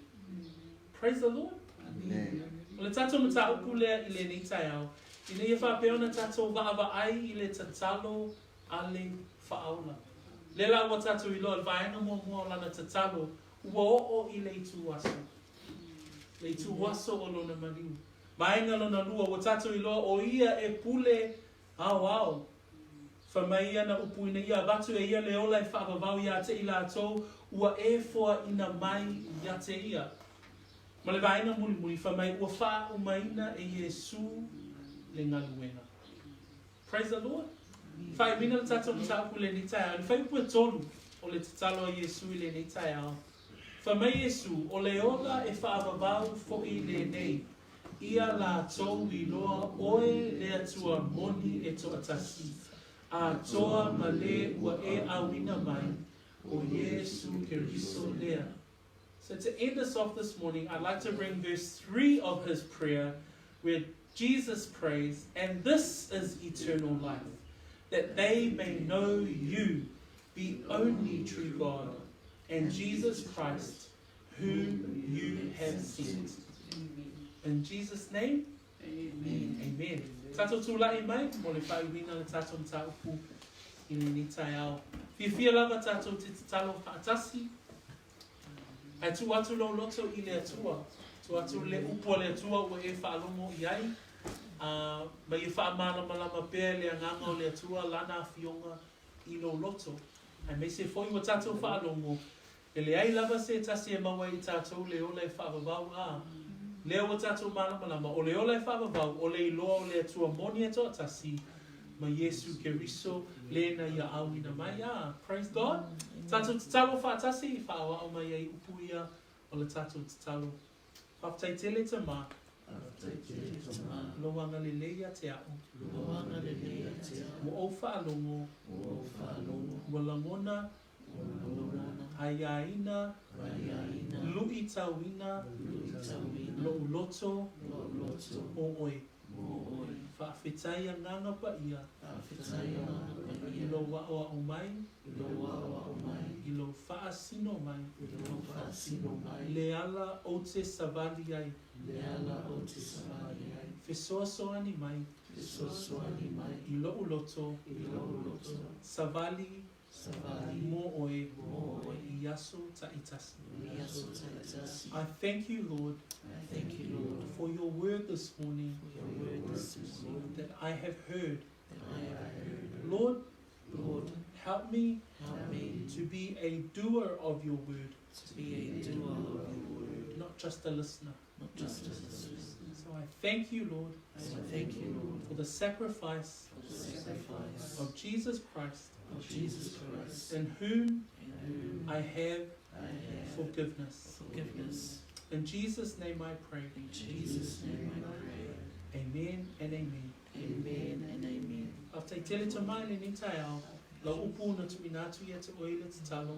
Praise the Lord. Amen. O le tātou mataupu lea i lenei taeao, ina ia faapea ona tātou vaavaai i le tatalo a le Faaola. Lea la ua tātou iloa i le vaega muamua o lana tatalo, ua oo i le itu aso. Le itu aso o lona maliu. Vaega lona lua, ua tātou iloa o ia e pule aoao. Fai mai ana upu ina ia avatu e ia le ola e faavavau ia te i latou ua e foaina mai ia te ia. Ma le vaega mulimuli, fai mai ua faaumaina e Iesu le galuega. Praise the Lord. Faaiuina le tatou mataupu i lenei taeao, i le fuaiupu e tolu o le tatalo a Iesu i lenei taeao. Fai mai Iesu, O le ola e faavavau foʻi lenei, ia latou iloa oe le Atua moni e toatasi, atoa ma le ua e auina mai, o Iesu Keriso lea. So to end us off this morning, I'd like to bring verse 3 of his prayer, where Jesus prays, And this is eternal life, that they may know you, the only true God, and Jesus Christ, whom you have sent. In Jesus' name, Amen. Amen. Tātou tūlaʻi mai mo le faaiuina o le tātou mataupu i lenei taeao. Fiafia lava tātou te tatalo faatasi. Ae tuu atu lou loto i le Atua. Tuu atu le upu a le Atua ua e faalogo i ai, ā, ma ia faamalamalama pea e le Agaga o le Atua Lana afioga i lou loto. Aemaise foi ua tātou faalogo, e leai lava se tasi e maua ai i tātou le ola e faavavau, ā, lea ua tātou malamalama, o le ola e faavavau, o le iloa o le Atua moni e toatasi, ma Iesu Keriso lena ia auina mai, ā, praise God. Tātou tatalo faatasi i faaoao mai ai upu ia o le tātou tatalo. Faafetai tele tama. Faafetai tele tama. Lou agalelei ia te a'u. Lou agalelei ia te a'u. Ua ou faalogo. Ua ou faalogo. Ua lagona. Ua lagona. Aiaina. Aiaina. Luitauina. Luitauina. Lo'u loto. Lo'u loto. Mo oe. Mo oe. Faafetai Agaga Paia. Faafetai Agaga Paia. I lou aoao mai. I lou aoao mai. I lou faasino mai. I lou faasino mai. Le ala ou te savali ai. Le ala ou te savali ai. Fesoasoani mai. Fesoasoani mai. I lo'u loto. I lo'u loto. Savali. Savali. Mo oe. Mo oe. I aso ta'itasi. I aso ta'itasi. I thank you, Lord. I thank you, Lord. For your word this morning. For your word this morning. That I have heard. That I have heard. Lord. Lord. Help me. Help me. To be a doer of your word. To be a doer of your word. Not just a listener. Not just a listener. So I thank you, Lord. So I thank you, Lord. For the sacrifice. For the sacrifice of Jesus Christ. Of Jesus Christ. In whom, In whom I have, I have forgiveness. Forgiveness. In Jesus' name I pray. In Jesus' name I pray. Amen and amen. Amen and amen. Faafetai tele tama i lenei taeao. Lau upu na tuuina atu ia te oe i le tatalo,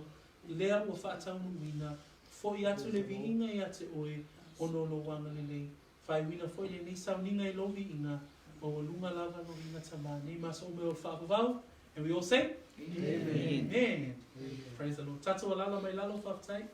lea ua faataunuuina, fo'i atu le viiga ia te oe, ona o lou agalelei. Faaiuina foi lenei sauniga i lou viiga, maualuga lava lou viiga Tamā, nei ma aso uma e ola faavavau. And we all say? Amen. Amen. Praise the Lord. Tatou alala mai lalo, faafetai.